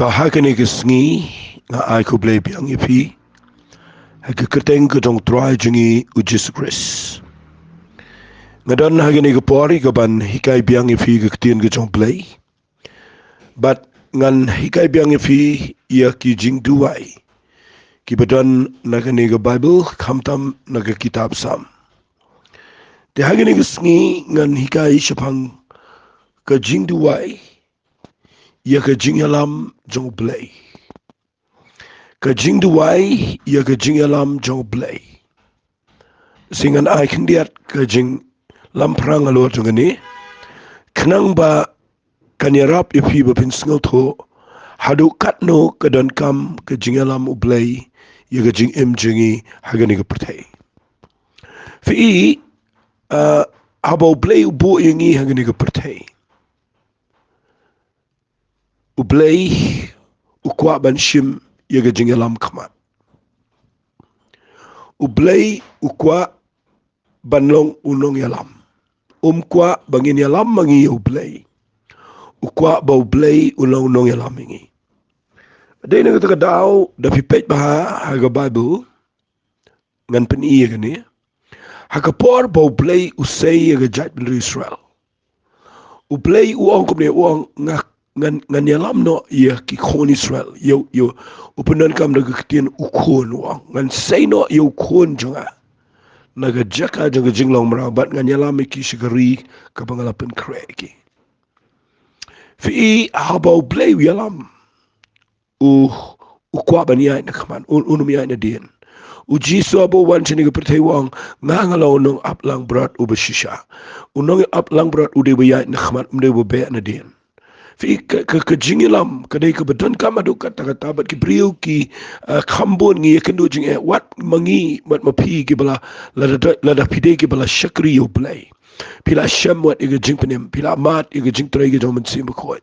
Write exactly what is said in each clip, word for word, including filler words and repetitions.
Ba ha kane ka sngi nga ai khublei biang ïa phi ha ka kyrteng ka jong u Trai jong ngi u Jisu Khrist. Nga don ha kane ka por ïa ka ban hikai biang ïa phi ka ktien ka jong u Blei. Bad ngan hikai biang ïa phi ïa ki jingduwai kiba don na kane ka Baibl, khamtam na ka kitab Salm. Te ha kane ka sngi ngan hikai shaphang ka jingduwai ïa ka jingïalam jong u Blei. Ka jingduwai ïa ka jingïalam jong u Blei. Shi ngan ai khyndiat ka jinglamphrang halor jong kane, khnang ba kan ïarap ïa phi ba phin sngewthuh haduh katno ka donkam ka jingïalam u Blei ïa ka jingim jong ngi ha kane ka pyrthei. Phi i, ah, haba u Blei u buh ïa ngi ha kane ka pyrthei, u Blei u kwah ban shim ïa ka jingïalam khmat. U Blei u kwah ban long u nongïalam. Um kwah ba ngin ïalam ma ngi ïa u Blei. U kwah ba u Blei u long u nongïalam ïa ngi. Dei na kata ka daw, da phi peit bha ha ka Baibl, ngan pyni ïa kane. Ha ka por ba u Blei u sei ïa ka jaitbynriew Israel, u Blei u ong kumne, u ong, nga, ngan, ngan ïalam noh ïa ki khun Israel. Ïa, ïa, u pyndonkam da ka ktien u khun, u ong, ngan sei noh ïa u khun jong nga na ka jaka jong ka jinglong mraw bad ngan ïalam ïa ki sha ka ri kaba nga la pynkhreh ïa ki. Phi i, haba u Blei u ïalam, u, u kwah ban ïaid na khmat, u, un ym ïaid na dien. U Jisu haba u wan shane ka pyrthei u ong, nga nga long u nongap langbrot uba shisha. U nongap langbrot u dei ba ïaid na khmat, um dei ba beh na dien. Phi i, ka, ka, ka jingïalam ka dei kaba donkam haduh katta katta bad ki briew ki, eh, kham bun ngi ïakynduh jingeh, wat ma ngi, wat ma phi kiba la, lada, lada phi dei kiba la shakri ïa u Blei. Phi la shem wat ïa ka jingpynim, phi la mad ïa ka jingtrei ka jong u Mynsiem Bakhuid.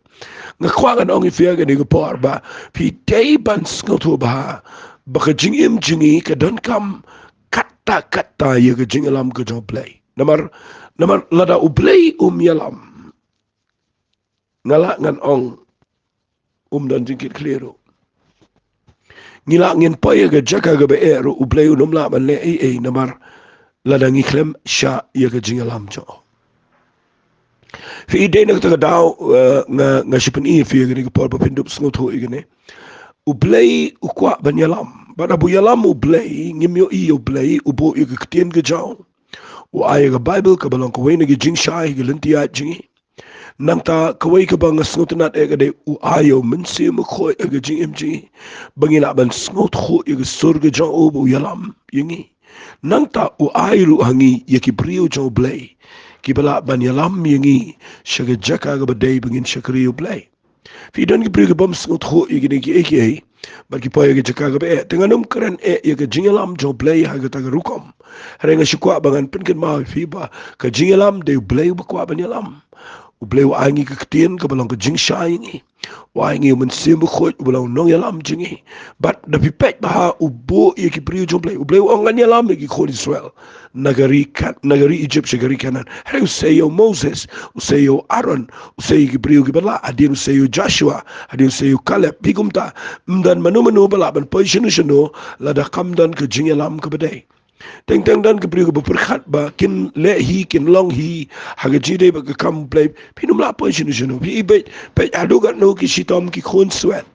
Nga kwah ngan ong ïa phi ha kane ka por ba phi dei ban sngewthuh bha ba ka jingim jong ngi ka donkam katta katta ïa ka jingïalam ka jong u Blei. Namar, namar lada u Blei um ïalam, nga lah ngan ong, um don jingkitkhlieh ruh. Ngi lah ngin poi ïa ka jaka kaba eh ruh, u Blei un ym lah ban leh ei ei namar lada ngi khlem shah ïa ka jingïalam jong u. Phi i, dei na kata ka daw, eh, nga, nga shu pyni ïa phi ha kane ka por ba phin dup sngewthuh ïa kane. U Blei u kwah ban ïalam. Bad haba u ïalam u Blei, ngim ïohi ïa u Blei, u buh ïa ka ktien ka jong u. U ai ïa ka Baibl kaba long kawei na ki jingshai ha ka lynti ïaid jong ngi. Nangta kawei kaba nga sngewtynnad eh ka dei u ai ïa u Mynsiem Bakhuid ha ka jingim jong ngi, ba ngi lah ban sngewthuh ïa ka sur ka jong u ba u ïalam ïa ngi. Nangta u ai ruh ha ngi ïa ki briew jong u Blei kiba lah ban ïalam ïa ngi sha ka jaka kaba dei ba ngin shakri ïa u Blei. Phi i, don ki briew ki bym sngewthuh ïa kine kiei kiei bad ki poi ha ka jaka kaba eh. Te ngan ym kren eh ïa ka jingïalam jong u Blei ha kata ka rukom. Hynrei nga shu kwah ba ngan pynkynmaw ïa phi ba ka jingïalam dei u Blei uba kwah ban ïalam. U Blei u ai ngi ka ktien kaba long ka jingshai ïa ngi. U ai ngi u Mynsiem Bakhuid uba long u nongïalam jong ngi. Bad da phi peit bha, u buh ïa ki briew jong u Blei. U Blei u ong, ngan ïalam ïa ki khun Israel na ka ri Kan-, na ka ri Egypt sha ka ri Kanaan. Hynrei u sei ïa u Moses, u sei ïa u Aaron, u sei ïa ki briew kiba lah, hadien u sei ïa u Joshua, hadien u sei ïa u Caleb. Phi, kumta, ym don mano mano ba lah ban poi shano shano lada kam don ka jingïalam kaba dei. Teng teng don ki briew kiba pyrkhat ba kin leh hi, kin long hi ha ka jingïadei bad ka kam u Blei, phin ym lah poi shano shano. Phi i, peit, peit haduh katno ki shitom ki khun swet.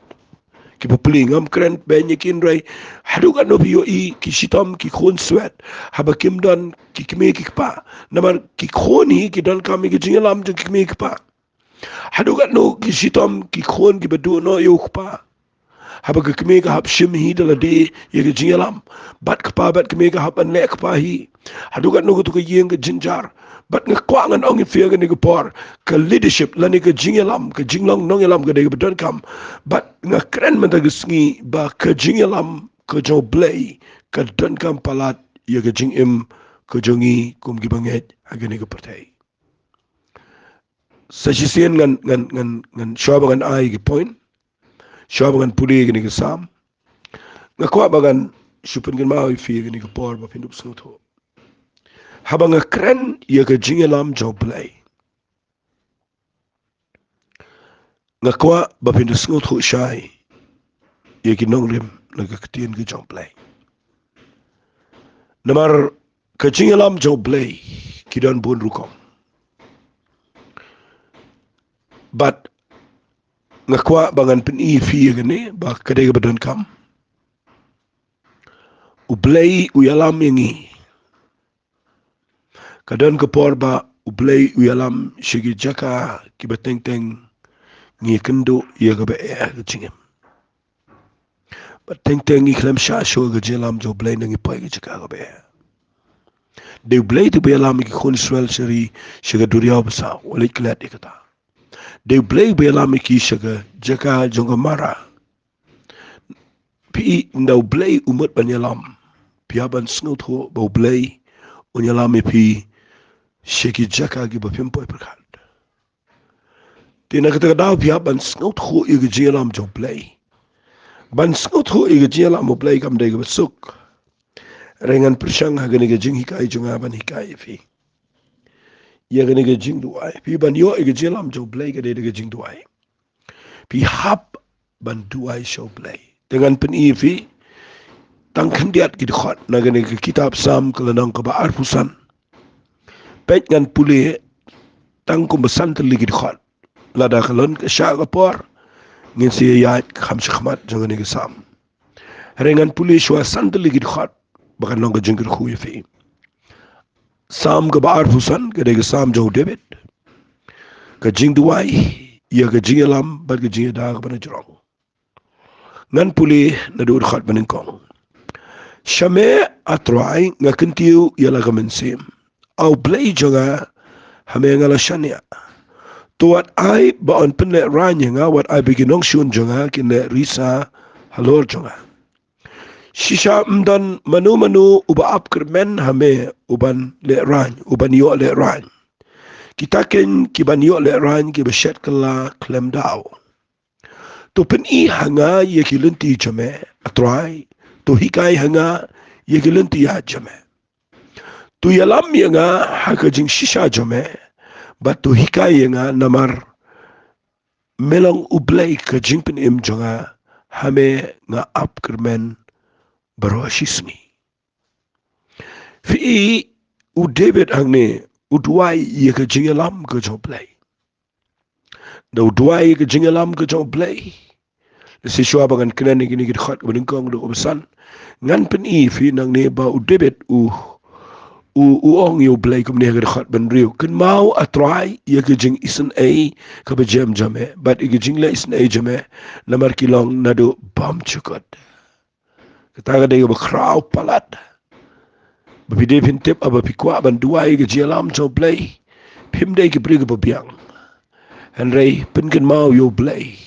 Ki pupli, ngam kren beiñ ïa ki, hynrei haduh katno phi ïohi ki shitom ki khun swet haba kim don ki kmie ki kpa? Namar ki khun hi ki donkam ïa ka jingïalam jong ki kmie ki kpa. Haduh katno ki shitom ki khun kiba duh noh ïa u kpa haba ka kmie ka hap shim hi da lade ïa ka jingïalam, bad kpa bad kmie ka hap ban leh kpa hi? Haduh katno kato ka ïing ka jynjar? Bad nga kwah ngan ong ïa phi ha kane ka por, ka leadership lane ka jingïalam, ka jinglong nongïalam ka dei kaba donkam. Bad nga kren mynta ka sngi ba ka jingïalam ka jong u Blei ka donkam palat ïa ka jingim ka jong ngi kum ki bangeit ha kane ka pyrthei. Sa shisien ngan, ngan, ngan, ngan, shuwa ba ngan ai ki point, shuwa ba ngan pule kane ka Salm, nga kwah ba ngan shu pynkynmaw ïa phi kane ka por ba phin dup sngewthuh. Haba nga kren ïa ka jingïalam jong u Blei, Nga kwah ba phin da sngewthuh shai ïa ki nongrim na ka ktien ka jong U Blei. Namar ka jingïalam jong U Blei ki don bun rukom. Bad nga kwah ba ngan pyni ïa phi ïa kane ba ka dei kaba donkam. U Blei u ïalam ïa ngi. Ka don ka por ba U Blei u ïalam sha ki jaka kiba teng teng ngi kynduh ïa kaba eh ka jingim. Bad teng teng ngi khlem shah shuh ka jingïalam jong U Blei, ngi poi ka jaka kaba eh. Dei U Blei te uba ïalam ïa ki khun Israel sha ri, sha ka duriaw basaw, wat leit klet ïa kata. Dei U Blei uba ïalam ïa ki sha ka jaka jong ka Mara. Phi i, ynda U Blei u mut ban ïalam, phi hap ban sngewthuh ba U Blei un ïalam ïa phi sha ki jaka kiba phim poi pyrkhat. Te na kata ka daw phi hap ban sngewthuh ïa ka jingïalam jong U Blei. Ban sngewthuh ïa ka jingïalam U Blei kam dei kaba suk. Hynrei ngan pyrshang ha kane ka jinghikai jong nga ban hikai ïa phi ïa kane ka jingduwai. Phi ban ïoh ïa ka jingïalam jong U Blei ka dei da ka jingduwai. Phi hap ban duwai sha U Blei. Te ngan pyni ïa phi tang khyndiat ki dkhot na kane ka kitab Salm ka lynnong kaba arphew san. Peit, ngan pule tang kumba san tylli ki dkhot. Lada ka long ka shah ka por, ngin sa ïaid kham shakhmat jong kane ka Salm. Hynrei ngan pule shuwa san tylli ki dkhot ba kan long ka jingkyrkhu ïa phi. Salm kaba arphew san ka dei ka Salm jong u David. Ka jingduwai ïa ka jingïalam bad ka jingïada kaba na jrong. Ngan pule naduh dkhot ba nyngkong. Sha me, A Trai, nga kyntiew ïa la ka mynsiem. A U Blei jong nga, ha me nga la shaniah. To wat ai ba yn pynlehraiñ ïa nga, wat ai ba ki nongshun jong nga kin lehrisa halor jong nga. Shisha ym don mano mano uba ap kyrmen ha me uban lehraiñ, uban ïoh lehraiñ. Kita keiñ kiban ïoh lehraiñ kiba shet kylla khlem daw. To pyni ha nga ïa ki lynti jong me, A Trai. To hikai ha nga ïa ki lynti jong me. To ïalam ïa nga ha ka jingshisha jong me. Bad to hikai ïa nga namar me long U Blei ka jingpynim jong nga, ha me nga ap kyrmen baroh shi sngi. Phi i, u David hangne u duwai ïa ka jingïalam ka jong U Blei. Da u duwai ïa ka jingïalam ka jong U Blei, lehse shuwa ba ngan kren ïa kine ki dkhot kaba nyngkong haduh kaba san, ngan pyni ïa phi nangne ba u David u, u, u ong ïa U Blei kumne ha ka dkhot ba hynriew: Kynmaw, A Trai, ïa ka jingisynei kaba jem jong me, bad ïa ka jingleh isynei jong me, namar ki long naduh bymjukut. Kata ka dei kaba khraw palat. Ba phi dei phin tip, haba phi kwah ban duwai ïa ka jingïalam jong U Blei, phim dei ki briew kiba biang. Hynrei pynkynmaw ïa U Blei,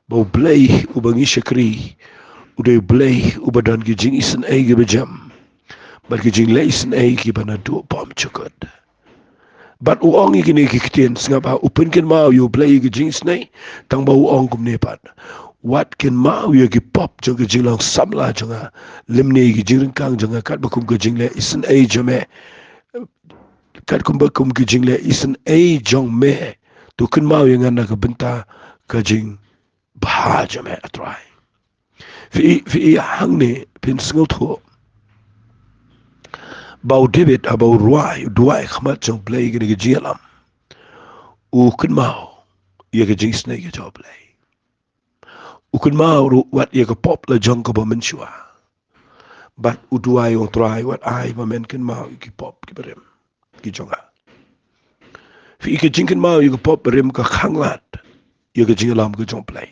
ba U Blei uba ngi shakri u dei U Blei uba don ki jingisynei kiba jem, bad ki jingleh isynei kiba naduh bymjukut. Bad u ong ïa kine ki ktien, sngap ha, u pynkynmaw ïa U Blei ïa ka jingisynei, tangba u ong kumne pat: Wat kynmaw ïa ki pop jong ka jinglong samla jong nga, lymne ïa ki jingryngkang jong nga, katba kum ka jingleh isynei jong me, katkumba kum ka jingleh isynei jong me. To kynmaw ïa nga na ka bynta ka jing bha jong me, A Trai. Phi i, phi i, hangne phin sngewthuh ba u David, haba u duwai, u duwai khmat jong U Blei kane ka jingïalam, u kynmaw ïa ka jingisynei ka jong U Blei. U kynmaw ruh wat ïa ka pop la jong kaba mynshuwa. Bad u duwai, u ong: Trai, wat ai ba men kynmaw ïa ki pop kiba rim ki jong nga. Phi i, ka jingkynmaw ïa ka pop barim ka khanglad ïa ka jingïalam ka jong U Blei.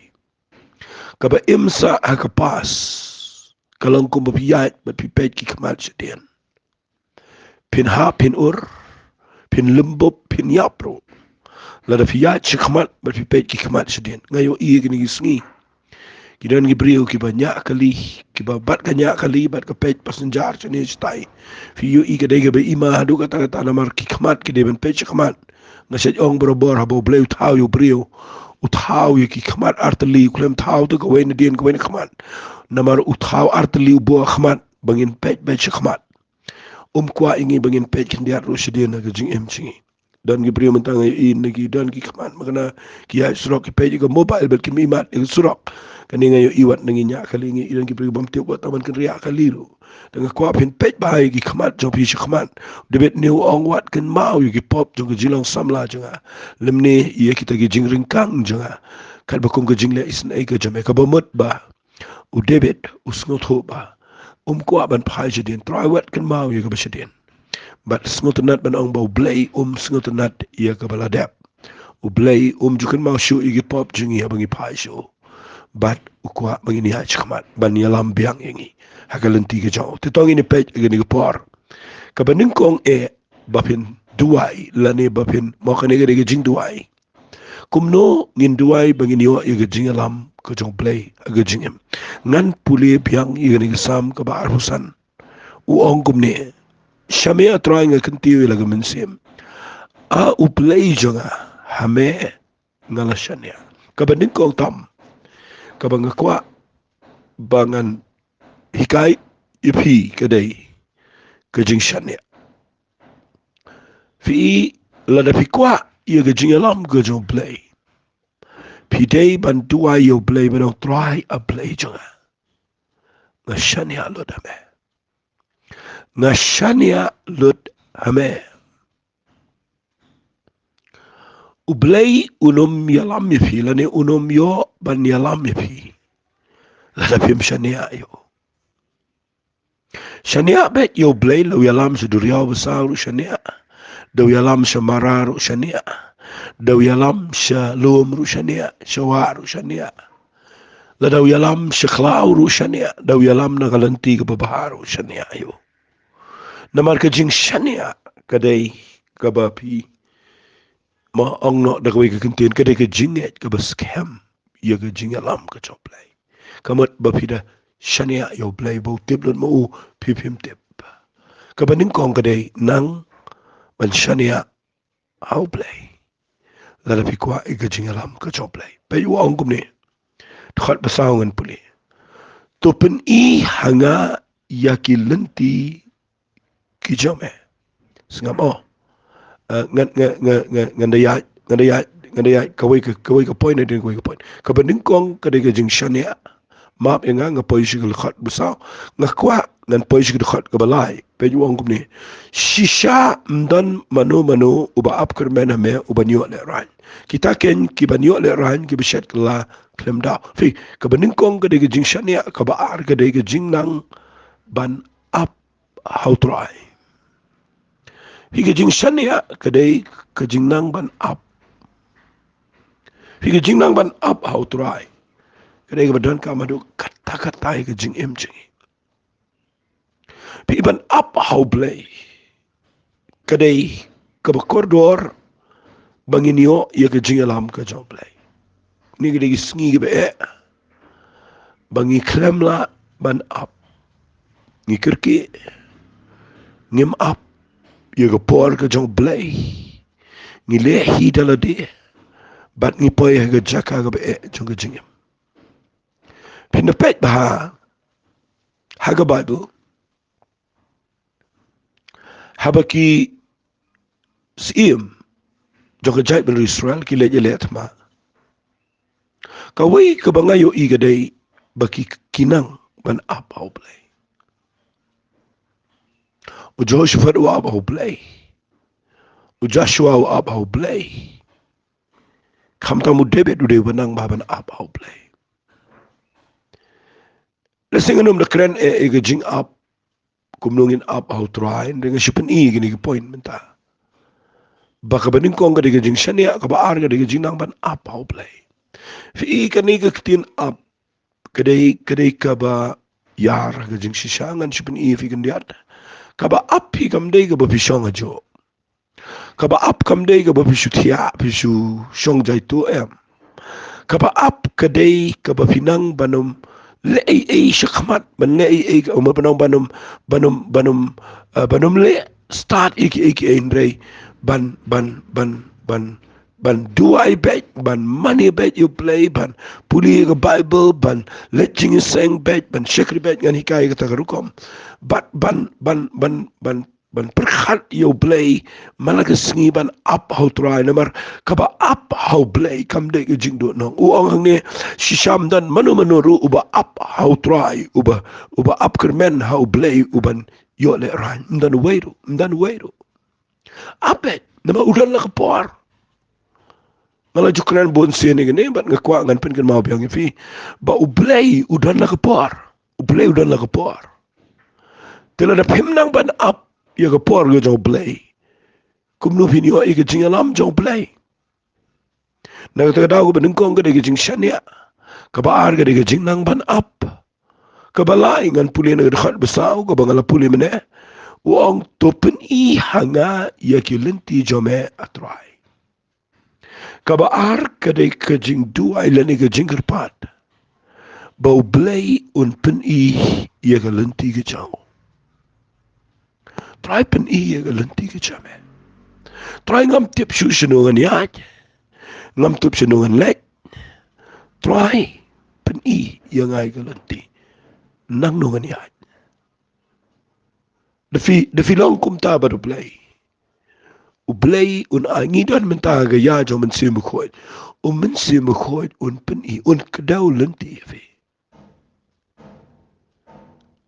Kaba im sah ha ka past ka long kumba phi ïaid bad phi peit ki khmat shadien. Phin hap, phin ur, phin lymbup, phin ïap ruh, lada phi ïaid shakhmat bad phi peit ki khmat shadien. Nga ïohi ïa kine ki sngi ki don ki briew kiba ñiah kali, kiba bat ka ñiah kali bad ka peit passenger shane shatai. Phi ïohi ka dei kaba ima haduh katta katta, namar ki khmat ki dei ban peit shakhmat. Nga shait ong barabor, haba U Blei u thaw ïa u briew, u thaw ïa ki khmat artylli, u khlem thaw tang kawei nadien kawei na khmat. Namar u thaw artylli u bor khmat ba ngin peit beit shakhmat. Um kwah ïa ngi ba ngin peit khyndiat ruh shadien ha ka jingim jong ngi. Don ki briew mynta nga ïohi na ki, don ki khmat ma kane, ki ïaid surok, ki peit ïa ka mobile bad kim ïohi mat ïa ka surok. Kane nga ïohi wat na ngi ñiah kali, ngi ïohi don ki briew bym tip wat tang ban kynriah kali ruh. Te nga kwah phin peit bha ïa ki khmat jong phi sha khmat. David ne u ong, wat kynmaw ïa ki pop jong ka jinglong samla jong nga, lymne ïa kita ki jingryngkang jong nga, katba kum ka jingleh isynei ka jong me. Kaba mut ba u David u sngewthuh ba um kwah ban phai shadien. Trai, wat kynmaw ïa kaba shadien. Bad sngewtynnat ban ong ba U Blei um sngewtynnat ïa kaba la dep. U Blei um ju kynmaw shuh ïa ki pop jong ngi haba ngi phai sha u. Bad u kwah ba ngin ïaid shakhmat ban ïalam biang ïa ngi ha ka lynti ka jong u. Te to ngin ïa peit ha kane ka por. Kaba nyngkong eh, ba phin duwai, lane ba phin, mo, kane ka dei ka jingduwai. Kumno ngin duwai ba ngin ïoh ïa ka jingïalam ka jong U Blei ha ka jingim? Ngan pule biang ïa kane ka Salm kaba arphew san. U ong kumne: Sha me, A Trai, nga kyntiew ïa la ka mynsiem. A U Blei jong nga, ha me nga la shaniah. Kaba nyngkong tam kaba nga kwah ba ngan hikai ïa phi ka dei ka jingshaniah. Phi, lada phi kwah ïa ka jingïalam ka jong U Blei, phi dei ban duwai ïa U Blei ban ong, Trai, A Blei jong nga, nga shaniah lut ha me. Nga shaniah lut ha me. U Blei un ym ïalam ïa phi, lane un ym ïoh ban ïalam ïa phi lada phim shaniah ïa u. Shaniah beit ïa U Blei, la u ïalam sha duriaw basaw ruh shaniah. Da u ïalam sha mara ruh shaniah. Da u ïalam sha lum ruh shaniah, sha wah ruh shaniah. Lada u ïalam sha khlaw ruh shaniah, da u ïalam na ka lynti kaba bha ruh shaniah ïa u. Namar ka jingshaniah ka dei kaba phi, mo, ong noh da kawei ka kyntien, ka dei ka jingngeit kaba skhem ïa ka jingïalam ka jong U Blei. Ka mut ba phi da shaniah ïa U Blei, ba u tip lut ma u, phi phim tip. Kaba nyngkong ka dei nang ban shaniah ha U Blei lada phi kwah ïa ka jingïalam ka jong U Blei. Peit, u ong kumne, dkhot basaw, ngan pule: To pyni ha nga ïa ki lynti ki jong me. Sngap, oh. Eh, ngan, ngan, ngan, ngan, ngan da ïaid, ngan da ïaid, ngan da ïaid kawei ka, kawei ka point, ngan da ïaid kawei ka point. Kaba nyngkong ka dei ka jingshaniah. Map ïa nga, nga poi sha ka dkhot basaw. Nga kwah ngan poi sha ka dkhot kaba lai. Peit, u ong kumne: Shisha ym don mano mano uba ap kyrmen ha me uban ïoh lehraiñ. Kita kein kiban ïoh lehraiñ kiba shet kylla khlem daw. Phi, kaba nyngkong ka dei ka jingshaniah, kaba ar ka dei ka jingnang ban ap ha U Trai. Phi, ka jingshaniah ka dei ka jingnang ban ap. Phi, ka jingnang ban ap ha U Trai ka dei kaba donkam haduh katta katta ïa ka jingim jong ngi. Phi, ban ap ha U Blei ka dei kaba kordor ba ngin ïoh ïa ka jingïalam ka jong U Blei. Kine ki dei ki sngi kiba eh ba ngi khlem lah ban ap. Ngi kyrkieh, ngim ap ïa ka por ka jong U Blei. Ngi leh hi da lade bad ngi poi ha ka jaka kaba eh jong ka jingim. Phin da peit bha ha ka Baibl, haba ki syiem jong ka jaitbynriew Israel ki leit ïaleh thma, kawei kaba nga ïohi ka dei ba ki, ki nang ban ap ha U Blei. U Jehoshaphat u ap ha U Blei. U Joshua u ap ha U Blei. Khamtam u David u dei uba nang bha ban ap ha U Blei. Lehse ngan ym da kren eh ïa ka jingap, kumno ngin ap ha U Trai, hynrei nga shu pyni ïa kine ki point mynta. Ba kaba nyngkong ka dei ka jingshaniah, kaba ar ka dei ka jingnang ban ap ha U Blei. Phi, kane ka ktien ap ka dei, ka dei kaba ïar ha ka jingshisha, ngan shu pyni ïa phi khyndiat. Kaba ap phi kam dei kaba phi shong hajuh. Kaba ap kam dei kaba phi shu thiah, phi shu shong jaituh, em. Kaba ap ka dei kaba phi nang ban ym leh ei ei shakhmat, ban leh ei ei, ka, ban ym, ban ym, ban ym, ban ym, eh, ban ym leh start ïa kiei kiei, hynrei ban, ban, ban, ban, ban duwai beit, ban mane beit ïa U Blei, ban pule ïa ka Baibl, ban leit jingïaseng beit, ban shakri beit, ngan hikai kata ka rukom. Bad ban, ban, ban, ban ban pyrkhat ïa U Blei man la ka sngi ban ap ha U Trai, namar kaba ap ha U Blei kam dei ka jingduhnong. U ong hangne, shisha ym don mano mano ruh uba ap ha U Trai, uba, uba ap kyrmen ha U Blei, uban ïoh lehraiñ. Ym don uwei ruh, ym don uwei ruh. Ap beit, namar u don la ka por. Nga la ju kren bun sien ïa kane, bad nga kwah ngan pynkynmaw biang ïa phi ba U Blei u don la ka por. U Blei u don la ka por. Te lada phim nang ban ap ïa ka por ka jong U Blei, kumno phin ïoh ïa ka jingïalam jong U Blei? Na kata ka daw, kaba nyngkong ka dei ka jingshaniah. Kaba ar ka dei ka jingnang ban ap. Kaba lai, ngan pule na ka dkhot ba saw, kaba nga la pule mynne. U ong, to pyni ha nga ïa ki lynti jong me, A Trai. Kaba ar ka dei ka jingduwai lane ka jingkyrpad ba U Blei un pyni ïa ka lynti ka jong u. Trai, pyni ïa ka lynti ka jong me. Trai, ngam tip shuh shano ngan ïaid. Ngam tip shano ngan leit. Trai, pyni ïa nga ïa ka lynti. Nangno ngan ïaid. Da phi, da phi long kumta bad U Blei, U Blei un ai. Ngi don mynta ha ka ïa jong U Mynsiem Bakhuid. U Mynsiem Bakhuid un pyni, un kdew lynti ïa phi.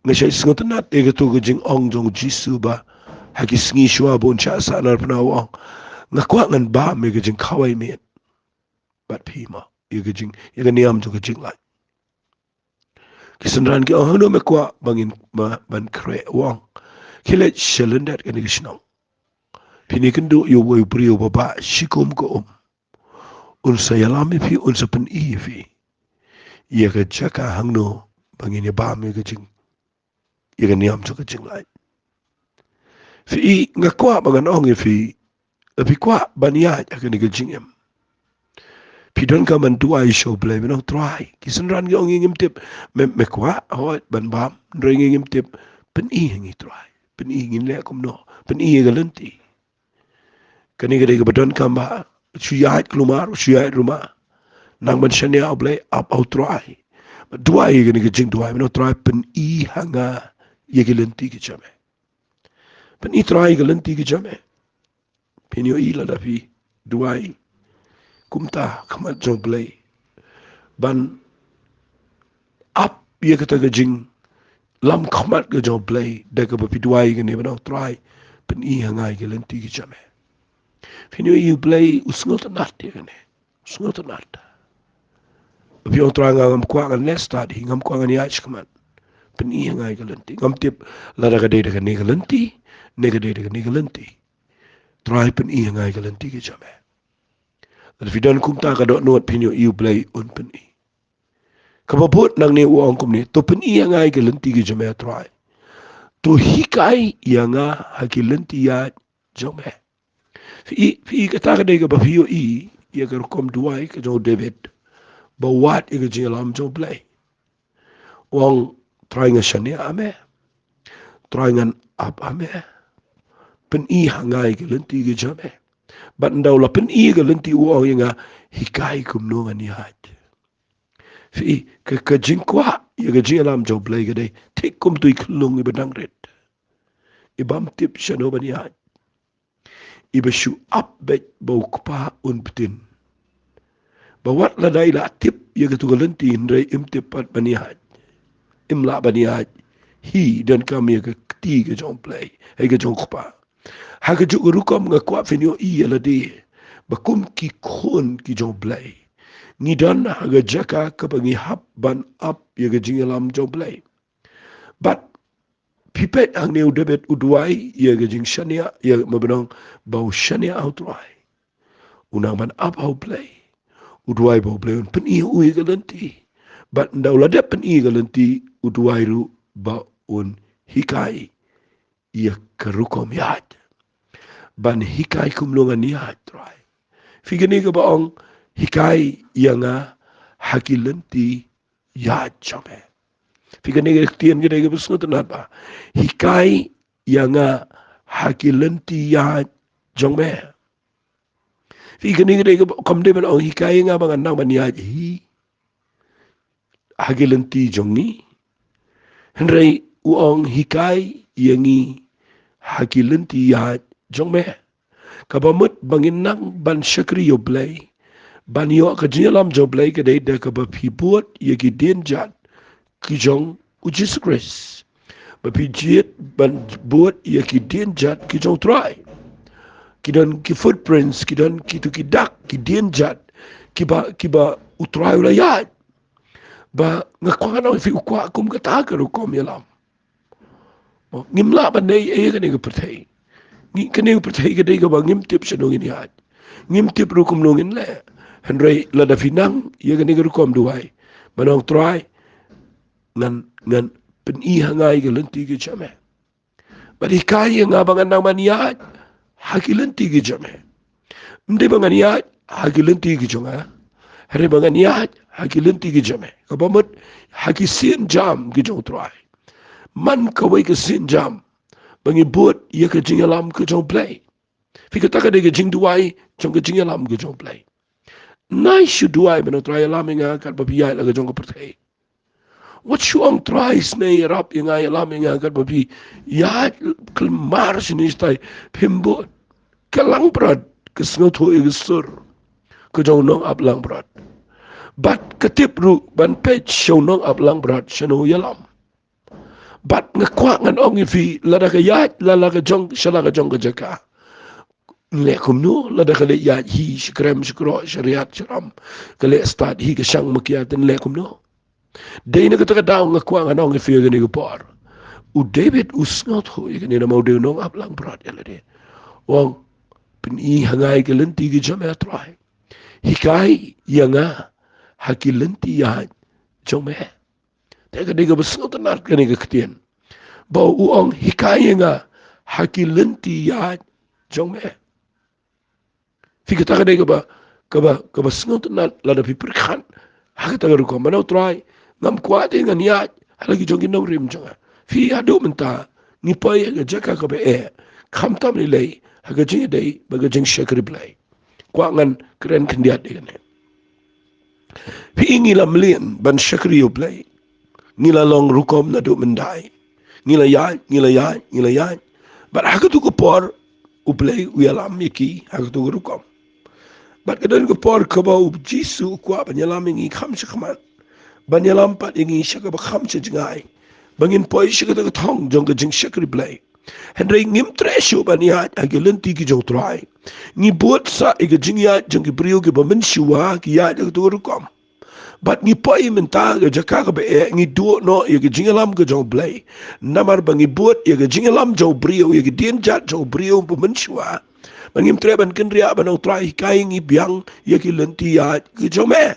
Nga shait sngewtynnat ïa kato ka jingong jong U Jisu ba ha ki sngi shuwa ba un shah sahnarphna, u ong, nga kwah ngan bam ïa ka jingkhawai miet bad phi mo, ïa ka jing, ïa ka niam jong ka jinglait. Ki synran ki ong, hangno me kwah ba ngin, ba, ban khreh? U ong, khie leit sha lyndet kane ka shnong. Phin ïakynduh ïa uwei u briew uba bah shikum ka um. Un sa ïalam ïa phi, un sa pyni ïa phi ïa ka jaka hangno ba ngin ïa bam ïa ka jing, ïa ka niam jong ka jinglait. Phi, nga kwah ba ngan ong ïa phi, la phi kwah ban ïaid ha kane ka jingim, phi donkam ban duwai sha U Blei, ban ong, Trai, ki synran ki ong, ngi ngim tip. Me, me kwah, hooid, ban bam, hynrei ngi ngim tip. Pyni ha ngi, Trai. Pyni ngin leh kumno. Pyni ïa ka lynti. Kane ka dei kaba donkam, ba shu ïaid kulmar, shu ïaid kulmar. Nang ban shaniah ha U Blei, ap ha U Trai. Ba duwai kane ka jingduwai, ban ong, Trai, pyni ha nga ïa ki lynti ki jong me. Pyni, Trai, ïa ki lynti ki jong me. Phin ïohi lada phi duwai kumta ha khmat jong U Blei, ban ap ïa kata ka jinglam khmat ka jong U Blei da kaba phi duwai kane, ban ong, Trai, pyni ha nga ïa ki lynti ki jong me. Phin ïohi U Blei u sngewtynnat ïa kane. Sngewtynnat. Phi ong, Trai, nga ngam kwah ngan leh stad hi, ngam kwah ngan ïaid shakhmat. Pyni ha nga ïa ka lynti. Ngam tip lada ka dei da kane ka lynti, ne ka dei da kane ka lynti. Trai, pyni ha nga ïa ka lynti ka jong me. Lada phi don kumta ka dohnud, phin ïohi U Blei un pyni. Kaba bud nangne u ong kumne, to pyni ha nga ïa ka lynti ka jong me, Trai. To hikai ïa nga ha ki lynti ïaid jong me. Phi, phi, kata ka dei kaba phi ïohi ïa ka rukom duwai ka jong u David ba wad ïa ka jingïalam jong U Blei. U ong, Trai, nga shaniah ha me. Trai, ngan ap ha me. Pyni ha nga ïa ka lynti ka jong me. Bad ynda u la pyni ïa ka lynti, u ong ïa nga, hikai kumno ngan ïaid. Phi, ka, ka jingkwah ïa ka jingïalam jong U Blei ka dei thik kum tu i khyllung iba dang rit, ibym tip shano ban ïaid, iba shu ap beit ba u kpa un btin. Ba wat lada i la tip ïa katu ka lynti, hynrei im tip pat ban ïaid, im lah ban ïaid hi donkam ïa ka kti ka jong U Blei, ha ka jong u kpa. Ha kajuh ka rukom nga kwah phin ïohi ïa lade ba kum ki khun ki jong U Blei, ngi don ha ka jaka kaba ngi hap ban ap ïa ka jingïalam jong U Blei. Bad phi peit hangne u David u duwai ïa ka jingshaniah, ïa, ma, ban ong ba u shaniah ha U Trai. U nang ban ap ha U Blei. U duwai ba U Blei un pyni ïa u ïa ka lynti. Bad ynda u la dep pyni ïa ka lynti, u duwai ruh ba un hikai ïa ka rukom ïaid. Ban hikai kumno ngan ïaid, Trai. Phi, kane kaba ong, hikai ïa nga ha ki lynti ïaid jong me. Phi, kane ka ktien ka dei kaba sngewtynnat, ba hikai ïa nga ha ki lynti ïaid jong me. Phi, kane ka dei kaba, kam dei ban ong hikai ïa nga ba ngan nang ban ïaid hi ha ki lynti jong ngi. Hynrei u ong hikai ïa ngi ha ki lynti ïaid jong me. Kaba mut ba ngin nang ban shakri ïa U Blei, ban ïoh ka jingïalam jong U Blei ka dei da kaba phi bud ïa ki dienjat ki jong U Jisu Khrist. Ba phi jied ban bud ïa ki dienjat ki jong U Trai. Ki don ki footprints, ki don kitu ki dak, ki dienjat kiba, kiba U Trai u la ïaid. Ba nga kwah ngan ong ïa phi, u kwah kum kata ka rukom ïalam. Mo, ngim lah ban ïa, ïa kane ka pyrthei. Ngi, kane ka pyrthei ka dei kaba ngim tip shano ngin ïaid. Ngim tip ruh kumno ngin leh. Hynrei lada phi nang ïa kane ka rukom duwai, ban ong, Trai, ngan, ngan pyni ha nga ïa ki lynti ki jong me. Bad hikai ïa nga ba ngan nang ban ïaid ha ki lynti ki jong me. Ym dei ba ngan ïaid ha ki lynti ki jong nga, hynrei ba ngan ïaid ha ki lynti ki jong me. Kaba mut ha ki sienjam ki jong U Trai. Man kawei ka sienjam ba ngi bud ïa ka jingïalam ka jong U Blei. Phi, kata ka dei ka jingduwai jong ka jingïalam ka jong U Blei. Nai shu duwai ban ong, Trai, ïalam ïa nga katba phi ïaid la ka jong ka pyrthei. Wat shu ong, Trai, sngewbha ïarap ïa nga, ïalam ïa nga katba phi ïaid khlem mar shane shatai. Phim bud. Ka langbrot ka sngewthuh ïa ka sur ka jong u nongap langbrot. Bad ka tip ruh ban peit sha u nongap langbrot shano u ïalam. Bad nga kwah ngan ong ïa phi, lada ka ïaid la la ka jong, sha la ka jong ka jaka, nleh kumno? Lada ka leh ïaid hi sha krem sha kroh, sha riat sha ram, ka leh stad hi ka shang makia, te nleh kumno? Dei na kata ka daw nga kwah ngan ong ïa phi ha kane ka por, u David u sngewthuh ïa kane namar u dei u nongap langbrot ïa lade. U ong, pyni ha nga ïa ki lynti ki jong me, Trai. Hikai ïa nga ha ki lynti ïaid jong me. Te ka dei kaba sngewtynnat kane ka ktien, ba u ong, hikai ïa nga ha ki lynti ïaid jong me. Phi, kata ka dei kaba, kaba, kaba sngewtynnat lada phi pyrkhat ha kata ka rukom. Ban ong, Trai, ngam kwah te ngan ïaid ha la ki jong ki nongrim jong nga. Phi, haduh mynta ngi poi ha ka jaka kaba eh, khamtam lei lei ha ka jingïadei bad ka jingshakri Blei. Kwah ngan kren khyndiat ïa kane. Phi, ngi la mlien ban shakri ïa U Blei. Ngi la long rukom naduh mynta. Ngi la ïaid, ngi la ïaid, ngi la ïaid. Bad ha katu ka por U Blei u ïalam ïa ki ha katu ka rukom. Bad ka don ka por kaba U Jisu u kwah ban ïalam ïa ngi kham shakhmat, ban ïalam pat ïa ngi sha kaba kham sha jngai, ba ngin poi sha kata ka thong jong ka jingshakri Blei. Hynrei ngim treh shuh ban ïaid ha ki lynti ki jong U Trai. Ngi bud sa ïa ka jingïaid jong ki briew kiba mynshuwa ki ïaid ha katu ka rukom. Bad ngi poi mynta ha ka jaka kaba eh, ngi duh noh ïa ka jingïalam ka jong U Blei. Namar ba ngi bud ïa ka jingïalam jong u briew, ïa ka dienjat jong u briew ba mynshuwa. Ba ngim treh ban kynriah ban ong, Trai, hikai ngi biang ïa ki lynti ïaid ki jong me.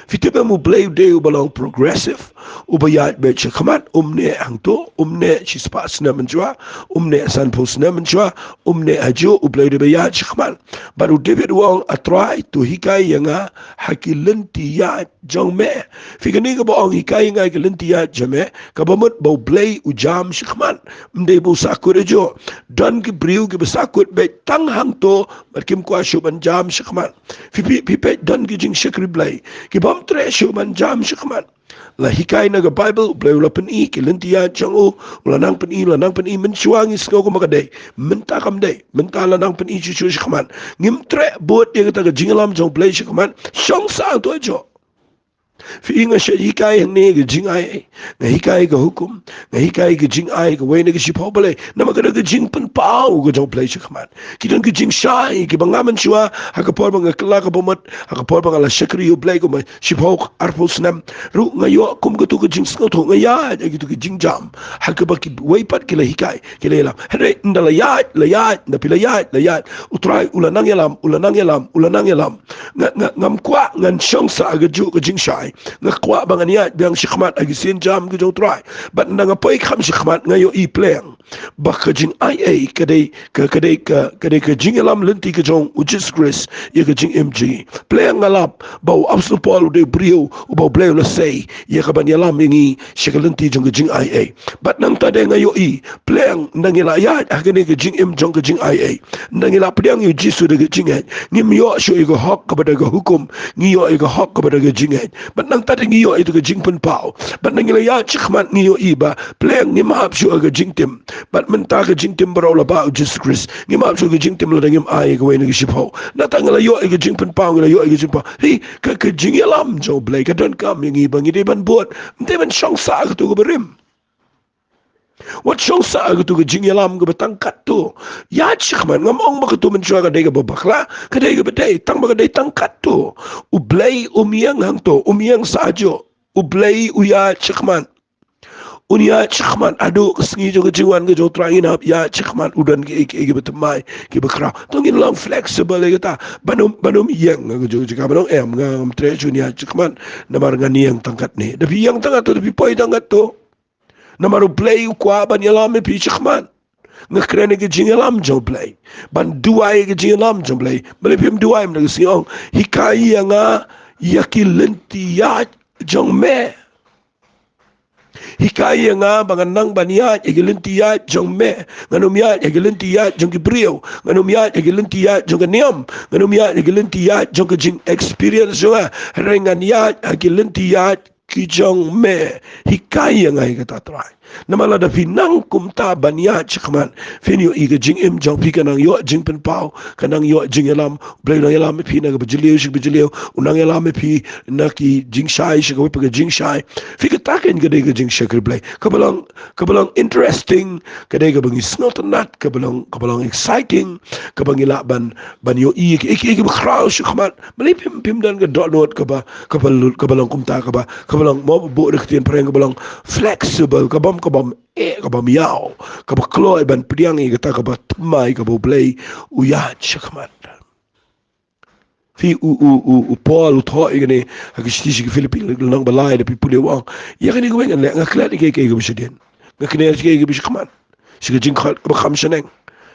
Phi tip em, U Blei u dei uba long progressive, uba ïaid beit shakhmat, um neh hangto, um neh shispah snem mynshuwa, um neh sanphew snem mynshuwa, um neh hajuh, U Blei u dei uba ïaid shakhmat. Bad u David u ong, A Trai, to hikai ïa nga ha ki lynti ïaid jong me. Phi, kane kaba ong hikai ïa nga ha ki lynti ïaid jong me, kaba mut ba U Blei u jam shakhmat. Ym dei ba u sahkut hajuh. Don ki briew kiba sahkut beit tang hangto bad kim kwah shuh ban jam shakhmat. Phi, phi, phi peit, don ki jingshakri Blei ki bym treh shuh ban jam shakhmat. La hikai na ka Baibl, U Blei u la pyni ki lynti ïaid jong u, u la nang pyni, u la nang pyni, mynshuwa ngi sngew kumba ka dei. Mynta kam dei, mynta la nang pyni shuh shuh shakhmat. Ngim treh bud ïa kata ka jingïalam jong U Blei shakhmat, shong sah hangto hajuh. Phi, nga shait hikai hangne ka jingai, nga hikai ka hukum, nga hikai ka jingai kawei na ka shiphew, balei? Namar ka don ka jingpynpaw ka jong U Blei shakhmat. Ki don ki jingshai kiba nga mynshuwa, ha ka por ba nga kylla kaba mut, ha ka por ba nga la shakri ïa U Blei kumba shiphew arphew snem ruh, nga ïoh kum katu ka jingsngewthuh, nga ïaid ha kitu ki jingjam ha kaba kiwei pat ki la hikai, ki la ïalam. Hynrei ynda la ïaid, la ïaid, ynda phi la ïaid, la ïaid, U Trai u la nang ïalam, u la nang ïalam, u la nang ïalam. Nga, nga, ngam kwah ngan shong sah ha kajuh ka jingshai. Nga kwah ba ngan ïaid biang shakhmat ha ki sienjam ki jong U Trai. Bad ynda nga poi kham shakhmat, nga ïohi pleng ba ka jingaiei ka dei ka, ka dei ka, ka dei ka jingïalam lynti ka jong U Jisu Khrist ïa ka jingim jong ngi. Pleng nga lap ba u Apostol Paul u dei u briew uba U Blei u la sei ïa ka ban ïalam ïa ngi sha ka lynti jong ka jingaiei. Bad nangta de nga ïohi pleng, ynda ngi la ïaid ha kane ka jingim jong ka jingaiei, ynda ngi la pdiang ïa U Jisu da ka jingngeit, ngim ïoh shuh ïa ka hok kaba da ka hukum, ngi ïoh ïa ka hok kaba da ka jingngeit. Bad nangta de ngi ïoh ïa ka jingpynpaw. Bad ynda ngi la ïaid shakhmat ngi ïohi ba pleng ngim hap shuh ha ka jingtim. Bad mynta ka jingtim baroh la ba u Jisu Khrist. Ngim ap shuh ka jingtim lada ngim ai ïa kawei na ki shiphew. Nangta ngi la ïoh ïa ka jingpynpaw, ngi la ïoh ïa ka jingpynpaw. Hei, ka, ka jingïalam jong U Blei ka donkam ïa ngi ba ngi dei ban bud. Ym dei ban shong sah ha katu kaba rim. Wat shong sah ha katu ka jingïalam kaba tang katto. Ïaid shakhmat, ngam ong ba katu mynshuwa ka dei kaba bakla, ka dei kaba dei, tang ba ka dei tang katto. U Blei um ïeng hangto, um ïeng sah juh. U Blei u ïaid shakhmat. Un ïaid shakhmat haduh ka sngi jong ka jingwan ka jong U Trai, ngin hap ïaid shakhmat, u don kiei kiei kiba thymmai, kiba khraw. To ngin long flexible ïa kata. Ban ym, ban ym ïeng ha kajuh ka jaka, ban ong em, nga ngam treh shuh ban ïaid shakhmat namar ngan ïeng tang katne. Da phi ïeng tang katto, da phi poi tang katto. Namar U Blei u kwah ban ïalam ïa phi shakhmat. Nga kren ïa ka jingïalam jong U Blei. Ban duwai ïa ka jingïalam jong U Blei. Balei phim duwai mynta ka sngi, ong, hikai ïa nga ïa ki lynti ïaid jong me. Hikai ïa nga ba ngan nang ban ïaid ïa ki lynti ïaid jong me. Ngan ym ïaid ïa ki lynti ïaid jong ki briew. Ngan ym ïaid ïa ki lynti ïaid jong ka niam. Ngan ym ïaid ïa ki lynti ïaid jong ka jing experience jong nga. Hynrei ngan ïaid ïa ki lynti ïaid ki jong me. Hikai ïa nga ïa kata Trai. Namar lada phi nang kumta ban ïaid shakhmat, phin ïohi ka jingim jong phi ka nang ïoh jingpynpaw, ka nang ïoh jingïalam. U Blei u nang ïalam ïa phi na kaba jylliew sha kaba jylliew, u nang ïalam ïa phi na ki jingshai sha kawei pat ka jingshai. Phi, kata kein ka dei ka jingshakri Blei. Kaba long, kaba long interesting, ka dei kaba ngi sngewtynnat, kaba long, kaba long exciting, kaba ngi lah ban, ban ïohi ïa ki, ïa ki, ïa kiba khraw shakhmat. Balei phim, phim don ka dohnud kaba, kaba lut, kaba long kumta, kaba, kaba long, mo, buh da ka ktien phareng, kaba long flexible, ka bym, ka bym eh, ka bym ïaw, kaba kloi ban pdiang ïa kata kaba thymmai kaba U Blei u ïaid shakhmat. Phi, u, u, u, u Paul u thoh ïa kane ha ka shithi sha ki Philippi lynnong ba lai, da phi pule, u ong, ïa kane kawei ngan leh, nga klet ïa kiei kiei kiba shadien, nga kner ïa kiei kiei kiba shakhmat, sha ka jingkhot kaba kham shaneng.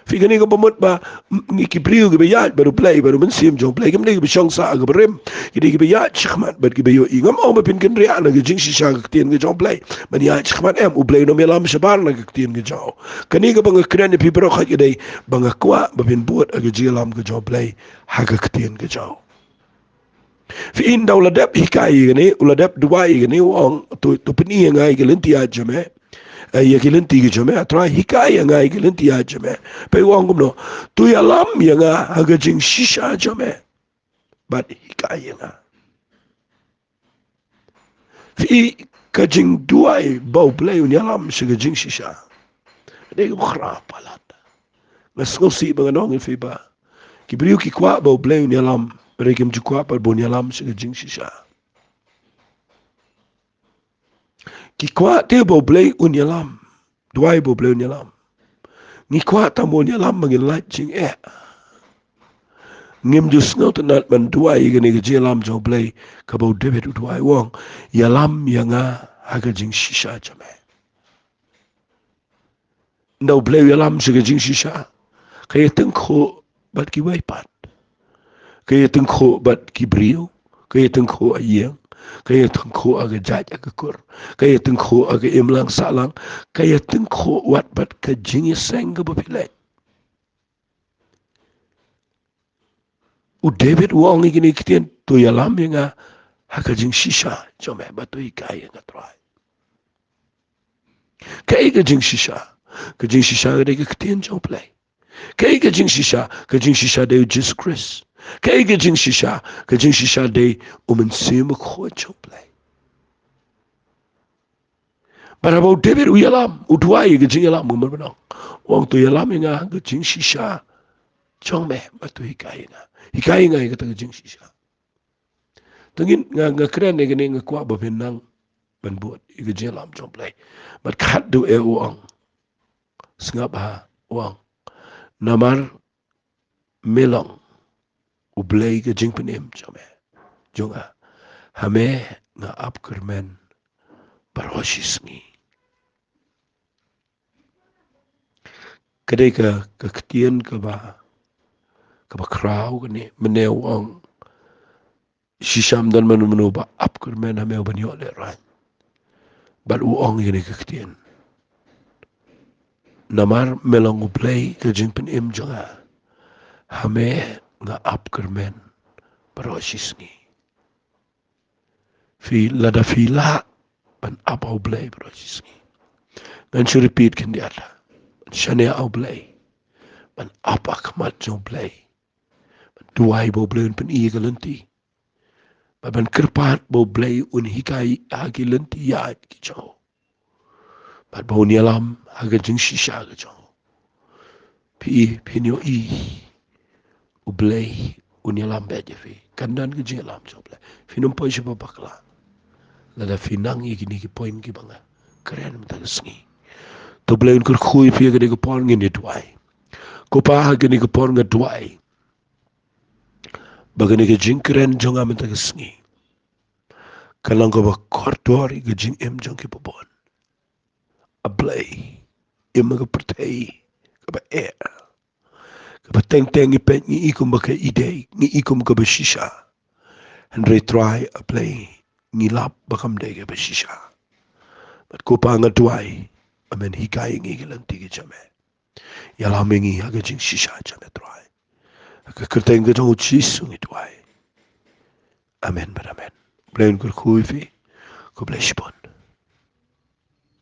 Phi, kane kaba mut ba, m-, ngi ki briew kiba ïaid bad U Blei, bad U Mynsiem jong U Blei, kim dei kiba shong sah ha kaba rim, ki dei kiba ïaid shakhmat bad kiba ïohi. Ngam ong ba phin kynriah na ka jingshisha ka ktien ka jong U Blei ban ïaid shakhmat, em, U Blei un ym ïalam shabar na ka ktien ka jong u. Kane kaba nga kren ïa phi baroh khoit ka dei ba nga kwah ba phin bud ha ka jingïalam ka jong U Blei ha ka ktien ka jong u. Phi, ynda u la dep hikai ïa kane, u la dep duwai ïa kane, u ong, to, to pyni ïa nga ïa ki lynti ïaid jong me. Eh, ïa ki lynti ki jong me, ah Trai, hikai ïa nga ïa ki lynti ïaid jong me. Peit u ong kumno, to ïalam ïa nga ha ka jingshisha jong me. Bad hikai ïa nga. Phi, ka jingduwai ba U Blei un ïalam sha ka jingshisha, dei kaba khraw palat. Nga sngewsih ba ngan ong ïa phi ba ki briew ki kwah ba U Blei un ïalam, hynrei kim ju kwah pat ba un ïalam sha ka jingshisha. Ki kwah te ba U Blei un ïalam, duwai ba U Blei un ïalam. Ngi kwah tang ba un ïalam ba ngin lait jingeh. Ngim ju sngewtynnat ban duwai ïa kane ka jingïalam jong U Blei kaba u David u duwai, u ong, ïalam ïa nga ha ka jingshisha jong me. Ynda U Blei u ïalam sha ka jingshisha, ka ïatyngkhuh bad kiwei pat. Ka ïatyngkhuh bad ki briew, ka ïatyngkhuh ha ïing, ka ïatyngkhuh ha ka jait ha ka kur, ka ïatyngkhuh ha ka imlang sahlang, ka ïatyngkhuh wat bad ka jingïaseng kaba phi leit. U David u ong ïa kine ki ktien, to ïalam ïa nga ha ka jingshisha jong me, bad to hikai ïa nga Trai. Kaei ka jingshisha? Ka jingshisha ka dei ka ktien jong U Blei. Kaei ka jingshisha? Ka jingshisha dei u Jisu Khrist. Kaei ka jingshisha? Ka jingshisha dei u Mynsiem Bakhuid jong U Blei. Bad haba u David u ïalam, u duwai ïa ka jingïalam, kumno ban ong, u ong, to ïalam ïa nga ha ka jingshisha jong me, bad to hikai ïa nga. Hikai ïa nga ïa kata ka jingshisha. Te ngin, nga, nga kren ïa kane, nga kwah ba phin nang ban bud ïa ka jingïalam jong U Blei. Bad khatduh eh u ong, sngap ha, u ong, namar me long U Blei ka jingpynim jong me, jong nga. Ha me nga ap kyrmen baroh shi sngi. Ka dei ka, ka ktien kaba, kaba khraw kane, mynne u ong, shisha ym don mano mano ba ap kyrmen ha me uban ïoh lehraiñ. Bad u ong ïa kane ka ktien, namar me long U Blei ka jingpynim jong nga, ha me nga ap kyrmen baroh shi sngi. Phi, lada phi lah ban ap ha U Blei baroh shi sngi. Ngan shu repeat khyndiat. shaniah ha U Blei, ban ap ha khmat jong U Blei, ban duwai ba U Blei un pyni ïa ka lynti, bad ban kyrpad ba U Blei un hikai ha ki lynti ïaid ki jong u, bad ba un ïalam ha ka jingshisha ka jong u. Phi, phin ïohi U Blei un ïalam beit ïa phi. Kan don ka jingïalam jong U Blei. Phin ym poi sha ba bakla lada phi nang ïa kine ki point kiba nga kren mynta ka sngi. To U Blei un kyrkhu ïa phi ha kane ka por. Ngin ïa duwai. Ko Pa, ha kane ka por nga duwai ba kane ka jingkren jong nga mynta ka sngi kan long kaba kordor ïa ka jingim jong kiba bun. A Blei, im ha ka pyrthei kaba eh, kaba teng teng ngi peit ngi i kumba ka ïadei, ngi i kum kaba shisha. Hynrei Trai A Blei, ngi lap ba kam dei kaba shisha. Bad ko Pa nga duwai, amen, hikai ïa ngi ki lynti ki jong me. Ïalam ïa ngi ha ka jingshisha jong me Trai. Ha ka kyrteng ka jong U Jisu ngi duwai. Amen bad amen. Blei un kyrkhu ïa phi. Khublei shibun.